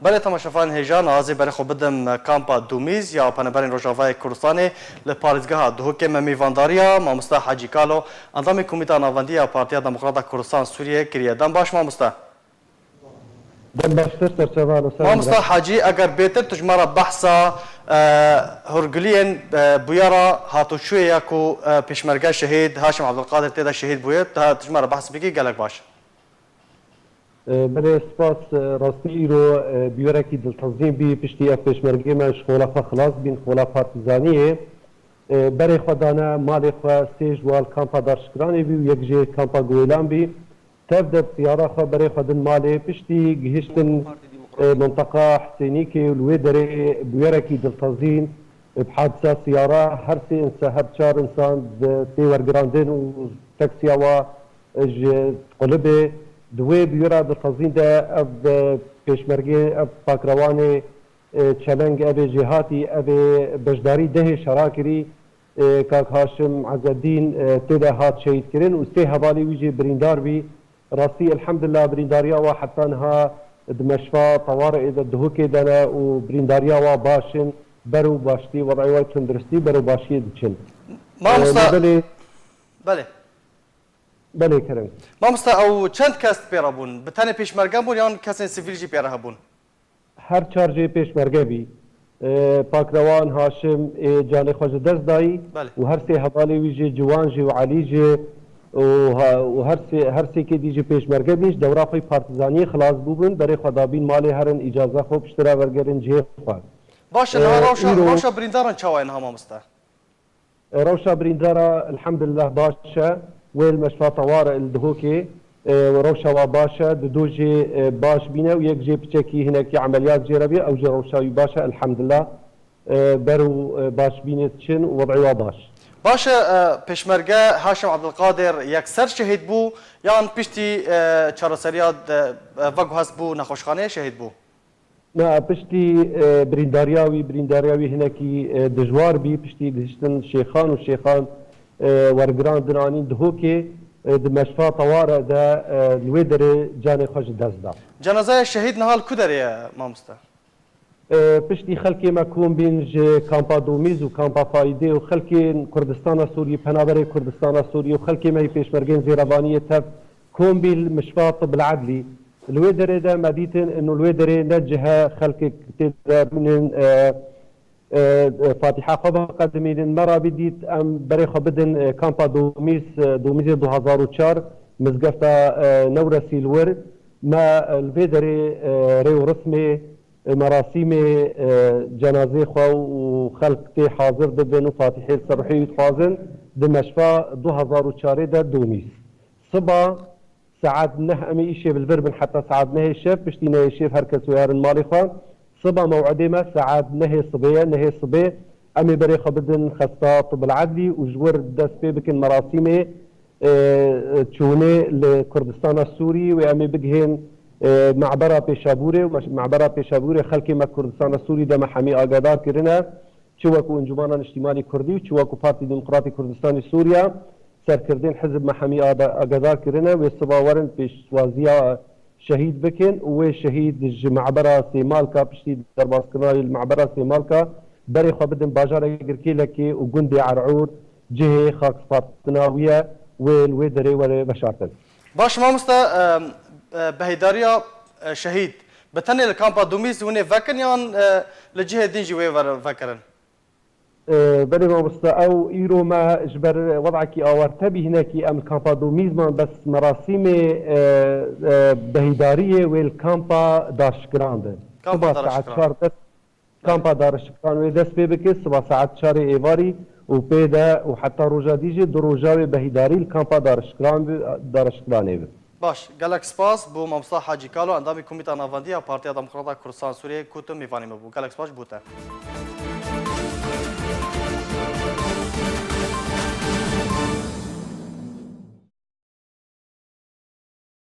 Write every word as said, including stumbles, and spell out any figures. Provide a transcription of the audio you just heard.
Belê temaşevanên hêja, ez ê berê xwe bidim kampa Dumîz ya Penaberên Rojavayê Kurdistanê li parêzgeha Duhokê. Me mêvandariya mamosta Hacî Kalo, endamê Komîta Navendî ya Partiya Demokrata Kurdistan Sûriyê kiriye. Dem baş mamosta. Dem baştir, serçevan û ser Mamosta Hacî, eger bêtir tu ji me re behsa, e, hûrgiliyên, e, bûyera hatûçûyê ya ku, e, pêşmerge şehîd Haşim Abdulkadir tê de şehîd bûye, tu, tu ji me re behs bikî, gelek baş. E, belê, spas, e, rastî îro, e, bûyerekî diltezîn bî, piştî ev pêşmergê me ji xola xwe xilas bîn, xola partîzaniyê. E, berê xwe dane malê xwe, sê ji wan kampa Darşikiranê bî û yek jê kampa Guwêlan bî. Tev de bi siyara xwe berê xwe din malê. Piştî gihiştin, e, minteqa Hisênîkê û li wê derê bûyerekî diltezîn, e, bi hadisa siyara her sê insa-, her çar insan di, tê wergirandin û teksiya wa, e, ji Qulibê. Di wê bûyera diltezîn de ev, e, pêşmergê, ev pakrewanê, e, çeleng, ev ê jêhatî, ev ê beşdarî dehê şera kirî. E, kak Haşim Ezeddîn, e, tê de hat şehîdkirin û sê hevalê wî jî birîndar bî. Rastî, elhamdulillah, birîndariya wa heta niha di meşfa teware de Duhokê de ne û birîndariya wa baş in, ber û baştî, wed'ê wa tunduristî ber û başiyê diçin. Mamosta, E, belê, belê. Belê, kerem. Mamosta, ew çend kes pê re bûn? Bi tenê pêşmerge bûn yan kesên sivîl jî pê re hebûn? Her çar jê pêşmerge bî. E, Pakrewan Haşim ê canê xwe ji dest dayî Belê. û her sê hevalê wî jî, Ciwan jî û Elî jî û ha-, û her sê, her sêkê dî jî pêşmerge bîn, ji dewra xwe yî partîzaniyê xilas bûbin, berê xwe dabîn malê, herin îcaza xwe piştre wergerin cihê xwe. Baş e, niha E, rewşa, îro rewşa birîndaran çawa ye niha mamoste? Rewşa birîndara, elhamdulillah, baş e. Wê li meşfa teware li Dihokê, e, rewşa wa baş e. Di du jê, e, baş bîne û yek jê piçekî hinekî emeliyat jê re bî. Ew jî rewşa wî baş e, elhamdulillah. E, ber û, e, baş bînê diçin û wed'ê wa baş. Baş e, e, pêşmerge Haşim Abdulkadir yekser şehîd bû yan piştî, e, çareseriya de, e, veguhest bû nexweşxaneyê şehîd bû? Na, piştî, e, birîndariya wî, birîndariya wî hinekî, e, dijwar bî, piştî gihiştin şêxan û şêxan, e, wergirandin anîn Dihokê, e, di meşfa teware de, e, li wê derê canê xwe ji dest da. Cenazaya şehîd niha li ku derê ye, mamoste? E, piştî xelkê me kom bîn ji kampa Domîz û kampa Fayidê û xelkên Kurdistana Sûriyê, penaberê Kurdistana Sûriyê û xelkê me yê pêşmergên Zêrevaniyê tev kom bî li Mişfa Tib el Edlî. Li wê derê de me dîtin, ino li wê derê ne cih e xelkek tê de rûnin, e, e, e, Fatîha xwe biqedimînin. Me rabî dît em berê xwe bidin, e, kampa Domîz, e, Domîzê du hazar û çar, mizgefta, e, Newresî li wir. Me, e, li vê derê, e, rê û rismê, e, merasîmê, e, cenazê xwe û xelk tê hazir dibin û Fatîhê li ser ruhê wî dixwazin, di meşfa du hazar û çarê de Domîz. Siba Saet neh em ê îşê bi li vir bin heta saet nehê şev, piştî nehê şev her kes wê herin malê xwe. Siba mew'idê me saet nehê sibê ye, nehê sibê em ê berê xwe bidin xesta Tib el Edlî û ji wir dest pê bikin merasîmê, e, e, çûnê li Kurdistana Sûrî wê em ê bigihên, e, mebera Pêşabûrê û meş-, mebera Pêşabûrê xelkê me Kurdistana Sûrî de me hemî agadar kirine. Çi wekû Encûmena Niştîmanî Kurdî û çi wekû Partî Demokratî Kurdistanî Sûriya, serkirdên hizb me hemî ada-, agadar kirine, wê siba werin pêşwaziya şehîd bikin û wê şehîd ji mebera Sêmalka, piştî derbaskirina wê li mebera Sêmalka, berê xwe bidin bajarê Girkêlekê û gundê Er'ûr cihê xakspartina wî ye, wê li wê derê were veşartin. Baş mamoste, e, e, behdariya, e, şehîd bi tenê li kampa Dumîz hûn ê vekin yan, e, li cihê din jî wê were vekirin? E, belê mamoste, ew îro me ji ber wed'ekî awarte bî, hinekî em li kampa Domîz man, bes merasîmê, e, e, behidariyê wê li kampa Darşikiran de. Kampa Siba saet Darşikiran. çar dest, Belê. kampa Darşikiran wê dest pê bike, siba saet çarê êvarî û pê de û heta roja dî jî du roja wê behidarî li kampa Darşikiran bi, Darşikiranê bi. Baş, gelek spas bo mamosta Hacî Kalo, endamê Komîta Navendî ya Partiya Demokrata Kurdistan Sûriyê ku tu mêvanê me bû. Gelek spas ji bo te.